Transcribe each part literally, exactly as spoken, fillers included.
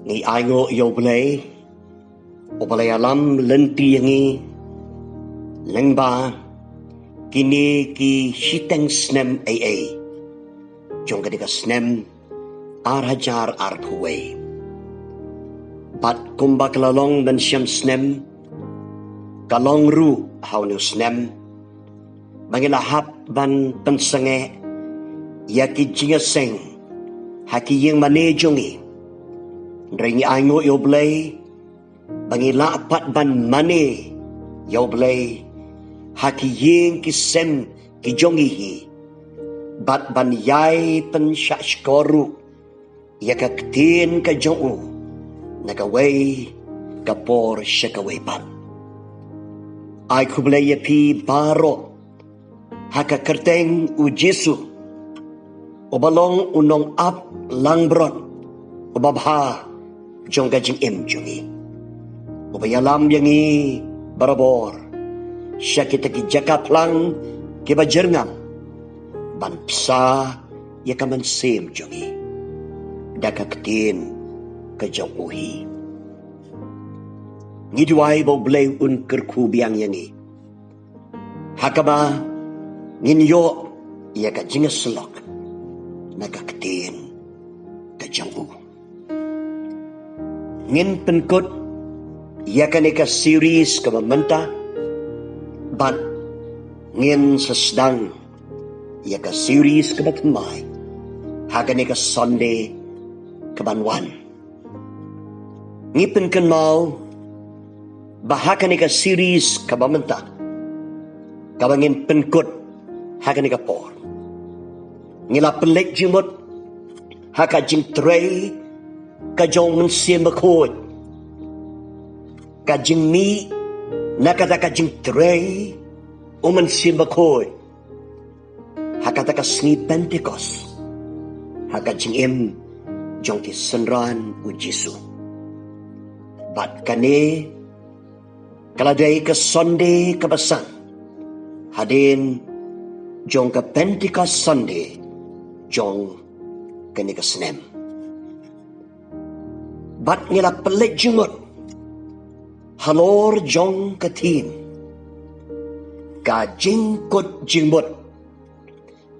Ngi ainguh ïa U Blei, U Blei uba ïalam lynti ïa ngi lyngba kine ki shiteng snem ei ei jong kane ka snem ar hajar arphew wei. Bad kumba ka la long mynshem snem, ka long ruh ha une u snem ba ngi la hap ban pynsangeh ïa ki jingïaseng ha ki ïing mane jong ngi. Hynrei ngi ainguh ïa U Blei ba ngi lah pat ban mane ïa U Blei ha ki ïing ki sem ki jong ngi hi, bad ban ïai pynshahshkor ruh ïa ka ktien ka jong U na kawei ka por sha kawei pat. Ai khublei ïa phi baroh ha ka kyrteng U Jisu, uba long U Nongaplangbrot uba bha jong ka jingim jong ngi, uba ïalam ïa ngi barabor sha kita ki jaka phlang kiba jyrngam, ban bsa ïa ka mynsiem jong ngi da ka ktien ka jong U hi. Ngi duwai ba U Blei un kyrkhu biang ïa ngi ha kaba ngin ïoh ïa ka jingïasyllok na ka ktien ka jong U. Ngin pynkut ïa kane ka series kaba mynta, bad ngin sa sdang ïa ka series kaba thymmai ha kane ka Sunday kaban wan. Ngi pynkynmaw ba ha kane ka series kaba mynta, kaba ngin pynkut ha kane ka por, ngi la pynleit jingmut ha ka jingtrei ka jong U Mynsiem Bakhuid, ka jingmih na kata ka jingtrei U Mynsiem Bakhuid ha kata ka sngi Pentekost ha ka jingim jong ki synran U Jisu. Bad kane ka la dei ka Sunday kaba san hadien jong ka Pentecost Sunday jong kane ka snem. Bad ngi la pynleit jingmut halor jong ka theme, ka jingkut jingmut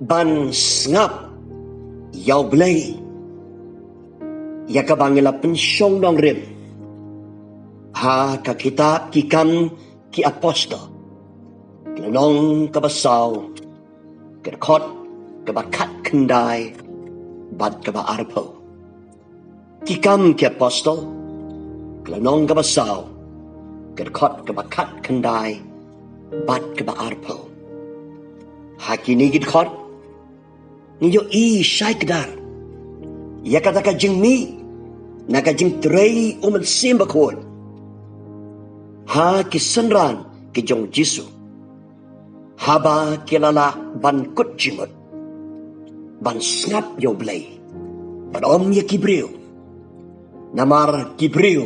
ban sngap ïa U Blei, ïa kaba ngi la pynshong nongrim ha ka kitab Ki Kam ki Apostol, ka lynnong kaba saw, ka dkhot kaba khatkhyndai bad kaba arphew. Ki Kam ki Apostol, ka lynnong kaba saw, ka dkhot kaba khatkhyndai bad kaba arphew. Ha kine ki dkhot ngi ïohi shai kdar ïa kata ka jingmih na ka jingtrei U Mynsiem Bakhuid ha ki synran ki jong U Jisu, haba ki la lah ban kut jingmut ban sngap ïa U Blei, ban ym ïa ki briew. Namar ki briew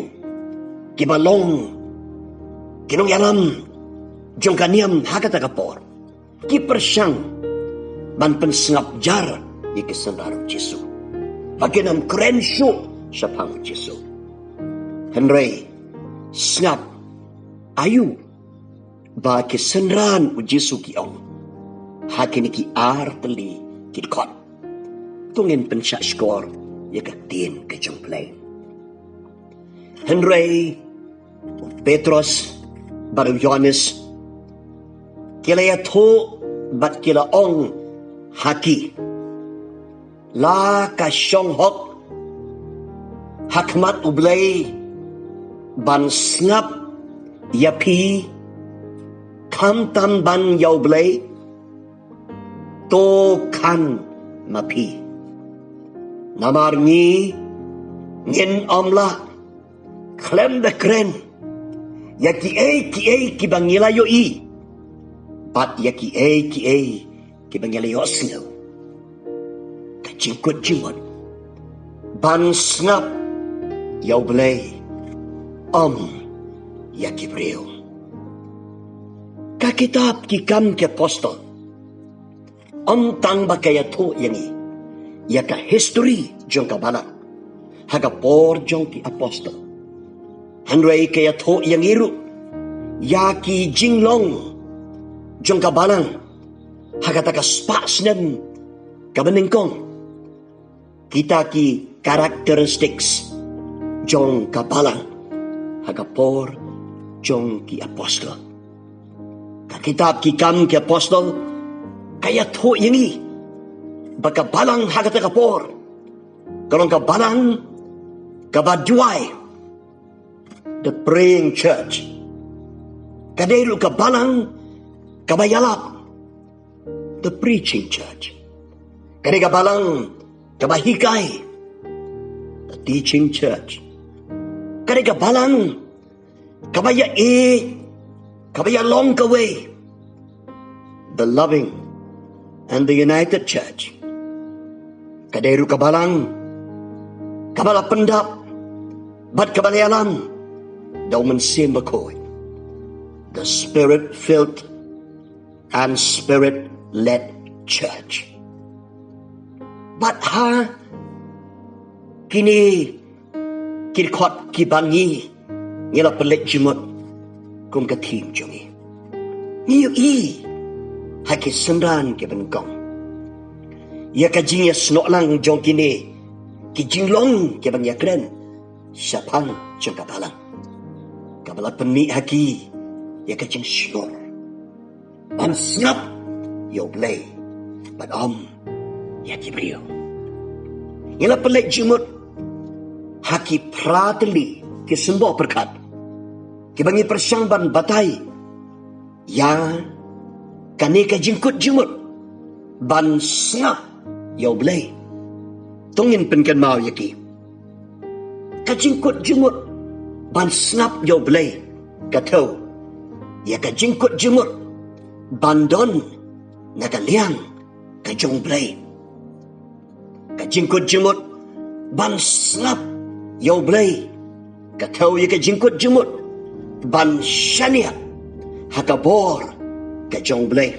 kiba long ki nongïalam jong ka niam ha kata ka por, ki pyrshang ban pynsngap jar ïa ki synran U Jisu, ba kin ym kren shuh shaphang U Jisu. Hynrei sngap aïu ba ki synran U Jisu ki ong ha kine ki ar tylli ki dkhot? To ngin pynshahshkor ïa ka ktien ka jong U Blei. Hynrei u Petros bad u Ïohannes ki la ïathuh bad ki la ong ha ki, la ka shong hok ha khmat U Blei ban sngap ïa phi khamtam ban ïa U Blei? To khan ma phi. Namar ngi ngin ym lah khlem da kren ïa kiei kiei kiba ngi la ïohi bad ïa kiei kiei kiba ngi la ïohsngew. Ka jingkut jingmut ban sngap ïa U Blei, ym ïa ki briew. Ka kitab Ki Kam ki Apostol ym tang ba ka ïathuh ïa ngi ïa ka history jong ka balang, ha ka por jong ki apostol. Hynrei ka ïathuh ïa ngi ruh ïa ki jinglong jong ka balang ha kata ka spah snem kaba nyngkong. Kita ki characteristics jong ka balang ha ka por jong ki apostol. Ka kitab Ki Kam ki Apostol ka ïathuh ïa ngi ba ka balang ha kata ka por ka long ka balang kaba duwai, the praying church. Ka dei ruh ka balang kaba ïalap, the preaching church. Ka dei ka balang kaba hikai, the teaching church. Ka dei ka balang kaba ïaieit, kaba ïalong kawei, the loving and the united church. Ka dei ruh ka balang kaba la pyndap bad kaba la ïalam da U Mynsiem Bakhuid, the spirit filled and spirit led church. Bad ha kine ki dkhot kiba ngi ngi la pynleit jingmut kum ka theme jong ngi, ngi ïohi ha ki synran kiba nyngkong ïa ka jingïasnoh lang jong kine ki jinglong kiba ngi ïakren shaphang jong ka balang, kaba la pynmih ha ki ïa ka jingshlur ban sngap ïa U Blei bad ym ïa ki briew. Ngi la pynleit jingmut ha ki phra tylli ki symboh pyrkhat kiba ngi pyrshang ban batai ïa kane ka jingkut jingmut ban sngap ïa U Blei. To ngin pynkynmaw ïa ki. Ka jingkut jingmut ban sngap ïa U Blei ka thew ïa ka jingkut jingmut ban don na ka liang ka jong U Blei. Ka jingkut jingmut ban sngap ïa U Blei ka thew ïa ka jingkut jingmut ban shaniah ha ka bor ka jong U Blei.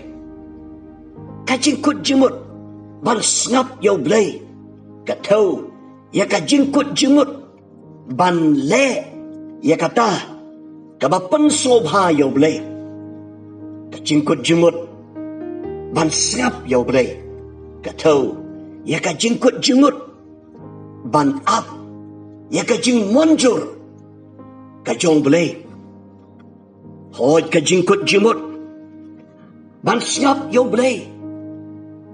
Ka jingkut jingmut ban sngap ïa U Blei ka thew ïa ka jingkut jingmut ban leh ïa kata kaba pynsngewbha ïa U Blei. Ka jingkut jingmut ban sngap ïa U Blei ka thew ïa ka jingkut jingmut ban ap ïa ka jingmynjur ka jong U Blei. Hooid, ka jingkut jingmut ban sngap ïa U Blei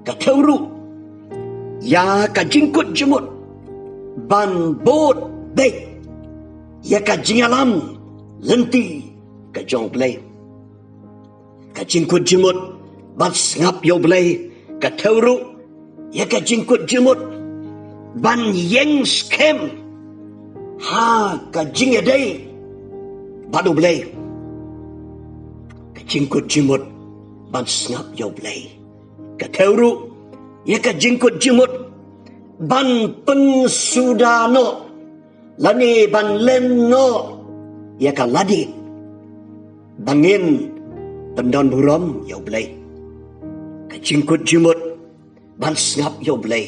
ka thew ruh ïa ka jingkut jingmut ban bud beit ïa ka jingïalam lynti ka jong U Blei. Ka jingkut jingmut ban sngap ïa U Blei ka thew ruh ïa ka jingkut jingmut ban ïeng skhem ha ka jingïadei bad U Blei. Ka jingkut jingmut ban sngap ïa U Blei ka thew ruh ïa ka jingkut jingmut ban pynsuda noh lane ban len noh ïa ka lade ba ngin pyndon burom ïa U Blei. Ka jingkut jingmut ban sngap ïa U Blei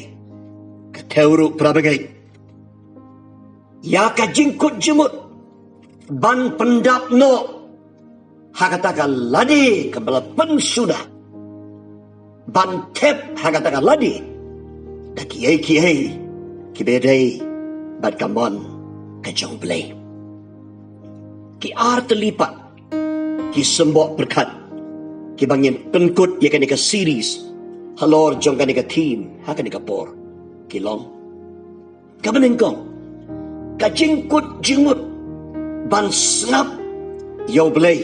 ka thew ruh, para bangeit, ïa ka jingkut jingmut ban pyndap noh ha kata ka lade kaba la pynsuda, ban thep ha kata ka lade da kiei kiei kiba dei bad ka mon ka jong U Blei. Ki ar tylli pat ki symboh pyrkhat kiba ngin pynkut ïa kane ka series halor jong kane ka theme ha kane ka por ki long: kaba nyngkong, ka jingkut jingmut ban sngap ïa U Blei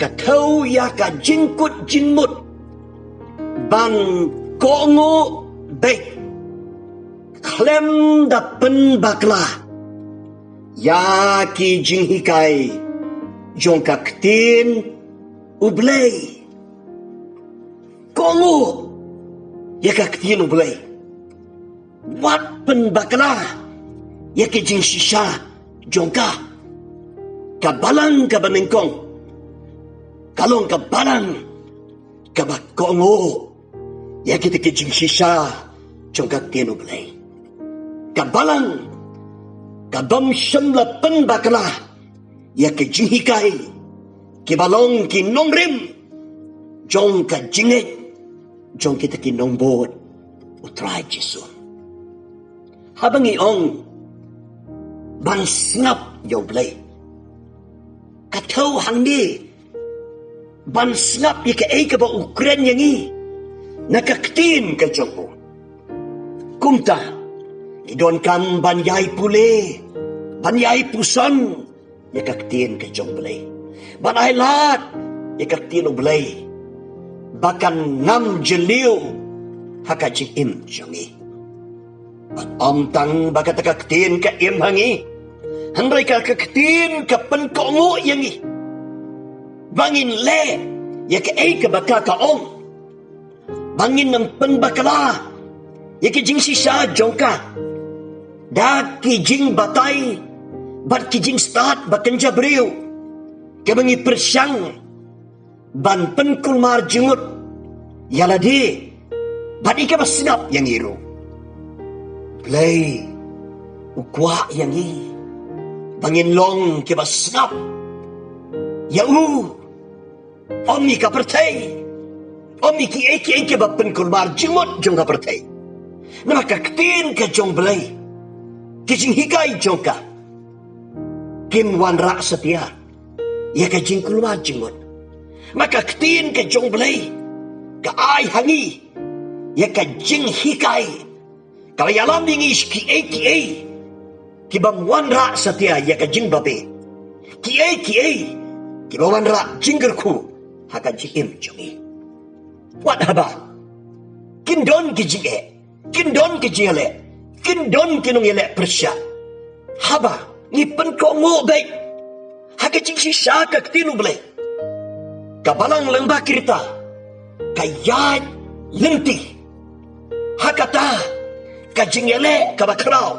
ka thew ïa ka jingkut jingmut ban kohnguh beit khlem da pynbakla ïa ki jinghikai jong ka Ktien U Blei. Kohnguh ïa ka Ktien U Blei, wat pynbakla ïa ki jingshisha jong ka. Ka balang kaba nyngkong ka long ka balang kaba kohnguh ïa kita ki jingshisha jong ka Ktien U Blei. Ka balang Ka bym shym la pynbakla ïa ki jinghikai kiba long ki nongrim jong ka jingngeit jong kita ki nongbud U Trai Jisu. Haba ngi ong ban sngap ïa U Blei, ka thew hangne ban sngap ïa kaei kaba u kren ïa ngi na ka ktien ka jong u. Kumta ngi donkam ban ïai pule, ban ïai puson ïa ka ktien ka jong U Blei, ban ai lad ïa ka ktien U Blei ba kan ngam jylliew ha ka jingim jong ngi. Bad ym tang ba kata ka ktien ka im ha ngi, hynrei ka, ka ktien ka pynkohnguh ïa ngi ba ngin leh ïa kaei kaba ka ka ong, ba ngin ym pynbakla ïa ki jingshisha jong ka da ki jingbatai bad ki jingstad ba kynja briew, kaba ngi pyrshang ban pynkulmar jingmut ïa lade bad ïa kiba sngap ïa ngi ruh. Blei u kwah ïa ngi ba ngin long kiba sngap ïa u, ym ïa ka pyrthei, ym ïa kiei kiei kiba pynkulmar jingmut jong ka pyrthei. Namar ka ktien ka jong Blei, ki jinghikai jong ka, kim wanrah satia ïa ka jingkulmar jingmut. Ma ka ktien ka jong Blei ka ai ha ngi ïa ka jinghikai kaba ïalam ïa ngi sha kiei kiei ki bym wanrah satia ïa ka jingbabe, kiei kiei ki bym wanrah jingkyrkhu ha ka jingim jong ngi. Wat haba kin don ki jingeh, kin don ki jingïaleh, kin don ki nongïaleh pyrshah, haba ngi pynkohnguh beit ha ka jingshisha ka ktien U Blei, ka balang lyngba ki rta ka ïaid lynti ha kata ka jingïaleh kaba khraw.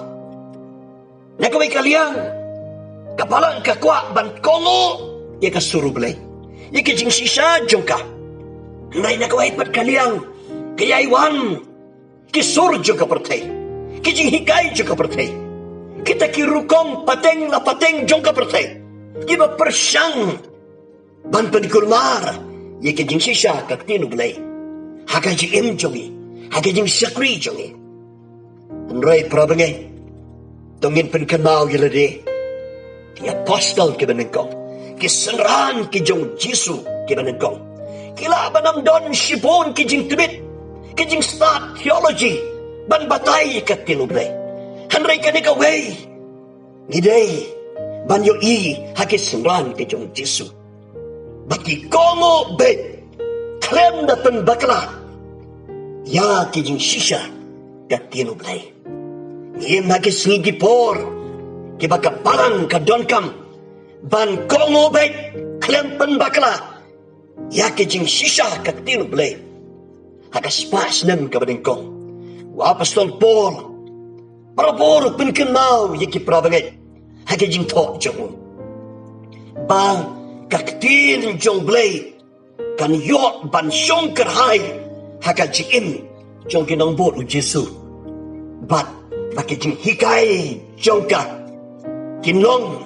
Na kawei ka liang ka balang ka kwah ban kohnguh ïa ka sur U Blei, ïa ka jingshisha jong ka. Hynrei na kawei pat ka liang ka ïai wan ki sur jong ka pyrthei, ki jinghikai jong ka pyrthei, kita ki rukom pateng la pateng jong ka pyrthei, kiba pyrshang ban pynkulmar ïa ka jingshisha ka ktien U Blei ha ka jingim jong ngi, ha ka jingshakri jong ngi. Hynrei para bangeit, to ngin pynkynmaw ïa lade, ki apostol kiba nyngkong, ki synran ki jong U Jisu kiba nyngkong, ki lah ban ym don shibun ki jingtbit, ki jingstad theology ban batai ïa ka ktien U Blei. Hynrei kane kawei ngi dei ban ïohi ha ki synran ki jong U Jisu ba ki kohnguh beit khlem da pynbakla ïa ki jingshisha ka ktien U Blei. Ngim ha ki sngi ki por kiba ka balang ka donkam ban kohnguh beit khlem pynbakla ïa ki jingshisha ka ktien U Blei. Ha ka spah snem kaba nyngkong, u apostol Paul barabor u pynkynmaw ïa ki para bangeit ha ki jingthoh jong u ba ka ktien jong U Blei kan ïoh ban shong kyrhai ha ka jingim jong ki nongbud U Jisu, bad ba ki jinghikai jong ka kin long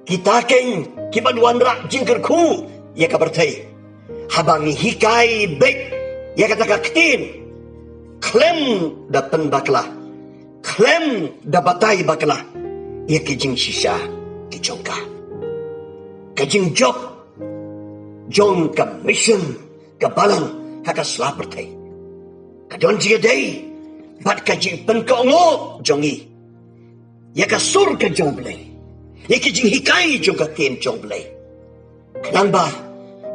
kita keiñ ki ban wanrah jingkyrkhu ïa ka pyrthei, haba ngi hikai beit ïa kata ka ktien khlem da pynbakla, khlem da batai bakla ïa ki jingshisha ki jong ka. Ka jingjop jong ka mission ka balang ha ka sla pyrthei ka don jingïadei bad ka jingpynkohnguh jong ngi ïa ka sur ka jong U Blei, ïa ki jinghikai jong ka ktien jong U Blei, khnang ba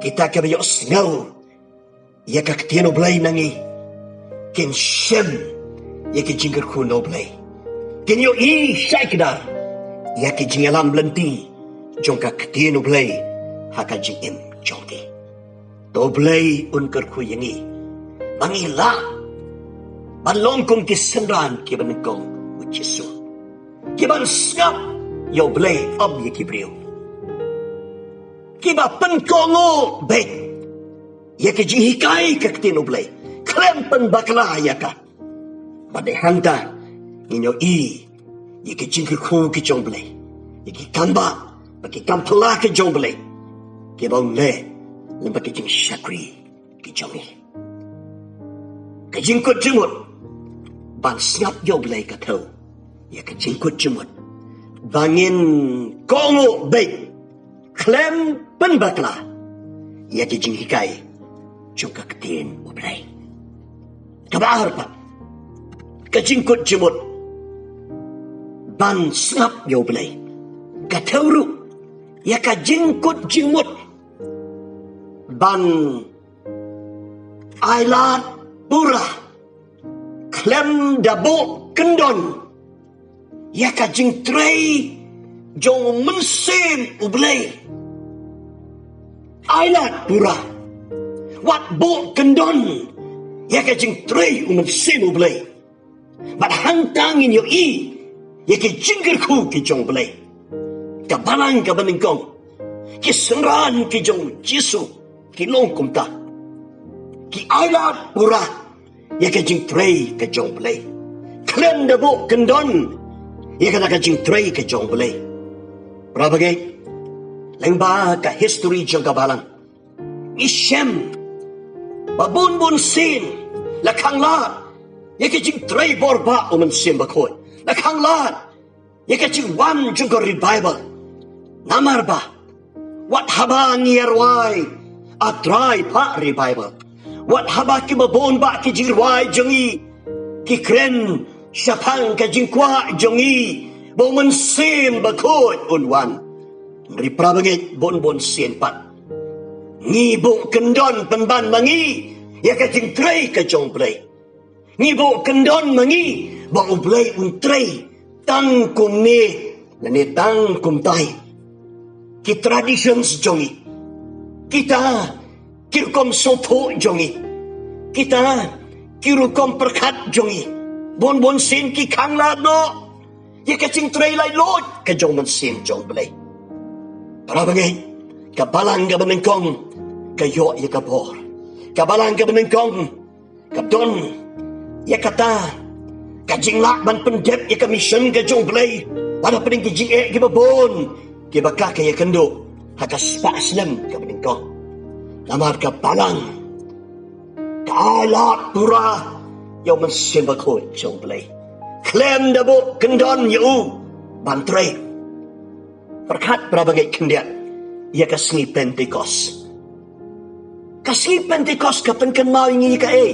kita kiba ïohsngew ïa ka ktien U Blei na ngi kin shem ïa ki jingkyrkhu na U Blei, kin ïohi shai kdar ïa ki jingïalam lynti jong ka ktien U Blei ha ka jingim jong ki. To U Blei un kyrkhu ïa ngi ba ngi lah ban long kum ki synran kiba nyngkong U Jisu, ki ban sngap ïa U Blei, ym ïa ki briew, kiba pynkohnguh beit ïa ki jinghikai ka ktien U Blei khlem pynbakla ïa ka. Bad dei hangta ngin ïohi ïa ki jingkyrkhu ki jong U Blei, ïa ki kambah bad ki kam phylla ki jong U Blei, kiba un leh lyngba ki jingshakri ki jong ngi. Ka jingkut jingmut ban sngap ïa U Blei ka thew ïa ka jingkut jingmut ba ngin kohnguh beit khlem pynbakla ïa ki jinghikai jong ka ktien U Blei. Kaba ar pat, ka jingkut jingmut ban sngap ïa U Blei ka thew ruh ïa ka jingkut jingmut ban ailad pura khlem da buh kyndon ïa ka jingtrei jong U Mynsiem U Blei. Ailad pura, wat buh kyndon ïa ka jingtrei U Mynsiem U Blei. Bad hangta ngin ïohi ïa ki jingkyrkhu ki jong U Blei. Ka balang kaba nyngkong, ki synran ki jong U Jisu ki long kumta. Ki ailad pura ïa ka jingtrei ka jong U Blei khlem da buh kyndon ïa kata ka jingtrei ka jong U Blei. Para bangeit, lyngba ka history jong ka balang, ngi shem ba bun bun sien la khang lad ïa ka jingtrei bor ba U Mynsiem Bakhuid, la khang lad ïa ka jingwan jong ka revival. Namar ba wat haba ngi ïa rwai A Trai phah revival, wat haba kiba bun bah ki jingrwai jong ngi ki kren shaphang ka jingkwah jong ngi ba U Mynsiem Bakhuid un wan. Hynrei para bangeit, bun bun sien pat ngi buh kyndon pynban ma ngi ïa ka jingtrei ka jong U Blei. Ngi buh kyndon ma ngi ba U Blei un trei tang kumne lane tang kumtai. Ki traditions jong ngi, kita ki rukom sngewthuh jong ngi, kita ki rukom pyrkhat jong ngi, bun bun sien ki khang lad noh ïa ka jingtrei laitluid ka jong U Mynsiem jong U Blei. Para bangeit, ka balang kaba nyngkong ka ïoh ïa ka bor. Ka balang kaba nyngkong ka don ïa kata ka jinglah ban pyndep ïa ka mission ka jong U Blei, bad hapdeng ki jingeh kiba bun kiba ka ka ïakynduh ha ka spah snem kaba nyngkong. Namar ka balang ka ailad pura ïa U Mynsiem Bakhuid jong U Blei khlem da buh kyndon ïa u ban trei. Pyrkhat para bangeit khyndiat ïa ka sngi Pentekost. Ka sngi Pentekost ka pynkynmaw ïa ngi ïa kaei?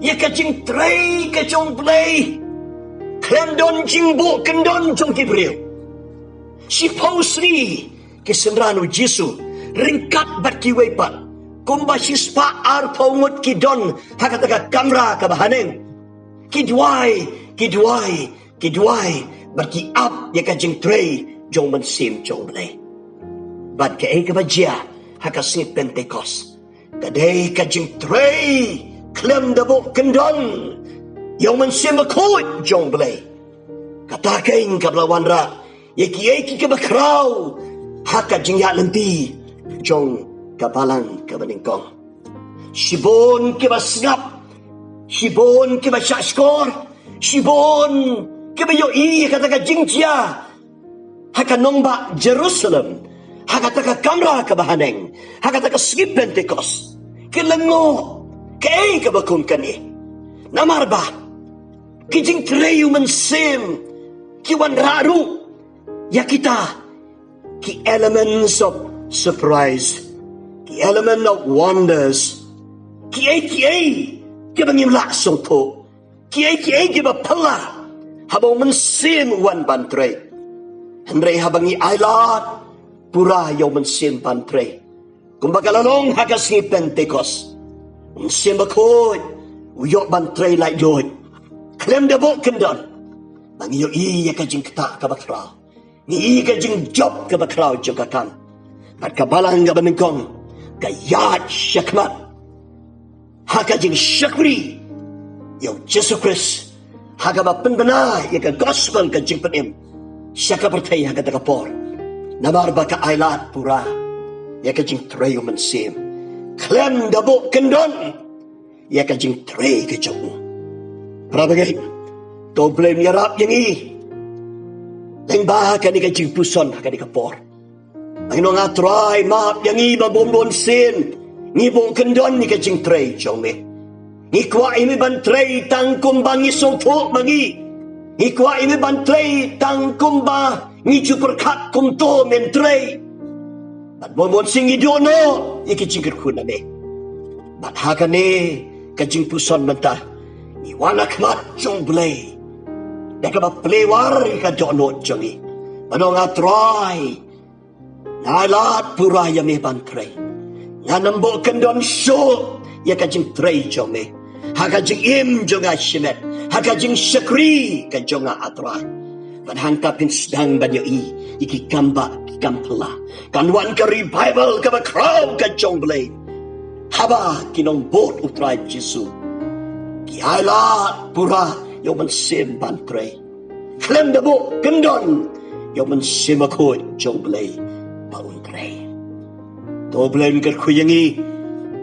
Ïa ka jingtrei ka jong U Blei khlem don jingbuh kyndon jong ki briew. Shiphew sngi ki synran U Jisu ryngkat bad kiwei pat, kumba shispah arphew ngut ki don ha kata ka kamra kaba haneng. Ki duwai, ki duwai, ki duwai bad ki ap ïa ka jingtrei jong U Mynsiem jong U Blei. Bad kaei kaba jia ha ka sngi Pentekost? Ka dei ka jingtrei khlem da buh kyndon ïa U Mynsiem Bakhuid jong U Blei. Kata keiñ kaba la wanrah ïa kiei kiei kiba khraw ha ka jingïaid lynti jong ka balang kaba nyngkong. Shibun kiba sngap, shibun kiba shahshkor, shibun kiba ïohi ïa kata ka jingjia ha ka nongbah Jerusalem, ha kata ka kamra kaba haneng, ha kata ka sngi Pentekost, ki lyngngoh kaei kaba kum kane. Namar ba ki jingtrei U Mynsiem ki wanrah ruh ïa kita ki elements of surprise, ki element of wonders, kiei kiei kiba ngim lah sngewthuh, kiei kiei kiba phylla haba U Mynsiem u wan ban trei. Hynrei haba ngi ailad pura ïa U Mynsiem ban trei, kumba ka la long ha ka sngi Pentekost, U Mynsiem Bakhuid u ïoh ban trei laitluid khlem da buh kyndon. Ba ngi ïohi ïa ka jingktah kaba khraw, ngi ïohi ka jingjop kaba khraw jong ka kam. Bad ka balang kaba nyngkong ka ïaid shakhmat ha ka jingshakri ïa U Jisu Khrist, ha kaba pynbna ïa ka gospel, ka jingpynim sha ka pyrthei ha kata ka por. Namar ba ka ailad pura ïa ka jingtrei U Mynsiem khlem da buh kyndon ïa ka jingtrei ka jong u. Para bangeit, to U Blei un ïarap ïa ngi Tang ba ha kane ka jingpuson ha kane ka por, ngi ong, A Trai, map ïa ngi ba bun bun sien ngi buh kyndon ïa ka jingtrei jong me. Ngi kwah ïa me ban trei tang kumba ngi sngewthuh ma ngi. Ngi kwah ïa me ban trei tang kumba ngi ju pyrkhat kumto men trei. Bad bun bun sien ngi dohnud ïa ka jingkyrkhu na me. Bad ha kane ka jingpuson mynta, ngi wan ha khmat jong Blei da kaba plie war ïa ka dohnud jong ngi, ban ong, A Trai, nga ailad pura ïa me ban trei. Ngan ym buh kyndon shuh ïa ka jingtrei jong me ha ka jingim jong nga shimet, ha ka jingshakri ka jong nga, A Trai. Bad hangta phin sdang ban ïohi ïa ki kam bah ki kam phylla. Kan wan ka revival kaba khraw ka jong Blei, haba ki nongbud U Trai Jisu ki ailad pura ïa U Mynsiem ban trei, khlem da buh kyndon ïa U Mynsiem Bakhuid jong Blei ba un trei. To Blei un kyrkhu ïa ngi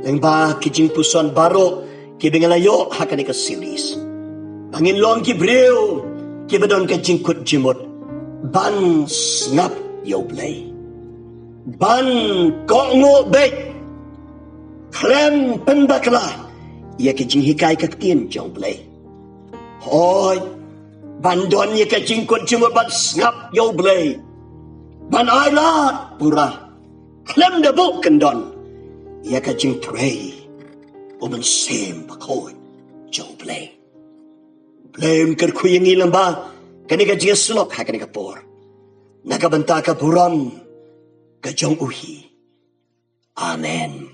lyngba ki jingpuson baroh kiba ngi la ïoh ha kane ka series, ba ngin long ki briew kiba don ka jingkut jingmut ban sngap ïa U Blei, ban kohnguh beit, khlem pynbakla ïa ka jinghikai ka ktien jong Blei. Hooid, ban don ïa ka jingkut jingmut ban sngap ïa U Blei, ban ailad pura, khlem da buh kyndon ïa ka jingtrei U Mynsiem Bakhuid jong Blei. Blei un kyrkhu ïa ngi lyngba kane ka jingïasyllok ha kane ka por, na ka bynta ka burom ka jong U hi. Amen.